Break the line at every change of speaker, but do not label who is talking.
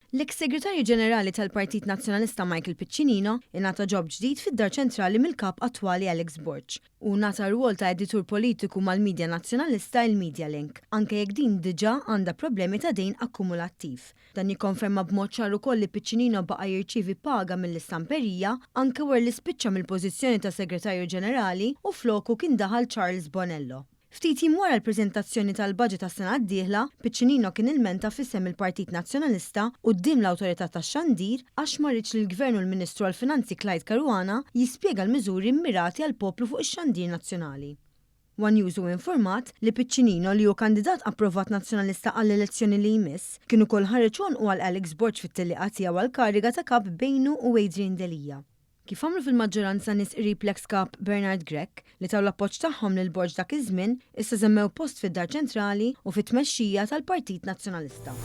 L-eks Segretarju Ġenerali tal-Partit Nazzjonalista Michael Piccinino ingħata job ġdid fid-Dar Ċentrali mill-Kap attwali Alex Borg u ngħata rwol ta' editur politiku mal-media nazzjonalista il-Media Link, anke jekk din diġà għandha problemi ta' dejn akkumulattiv. Dan jikkonferma b'mod ċar ukoll li Piccinino baqa' jirċievi paga mill-istamperija anke wara li spiċċa mill-pożizzjoni ta' Segretarju Ġenerali u floku kien daħal Charles Bonello. Ftit jiem wara l-preżentazzjoni tal-budget għas-sena d-dieħla, Piccinino kien ilmenta f'isem il-Partit Nazzjonalista quddiem l-Awtorità tax-Xandir għax ma riedx li l-Gvern u l-Ministru għall-Finanzi Clyde Caruana jispjega l-miżuri mmirati għall-poplu fuq ix-xandir nazzjonali. One News hu infurmat li Piccinino, li hu kandidat approvat Nazzjonalista għall-elezzjoni li jmiss, kien ukoll ħareġ għonqu għal Alex Borg fit-tellieqa tiegħu għall-kariga ta' Kap bejnu u Adrian Delia. Kif għamlu fil-maġġoranza nies qrib l-eks Kap Bernard Grech, li taw l-appoġġ tagħhom lil Borg dak iż-żmien, issa żammew post fid-Dar Ċentrali u fit-tmexxija tal-Partit Nazzjonalista.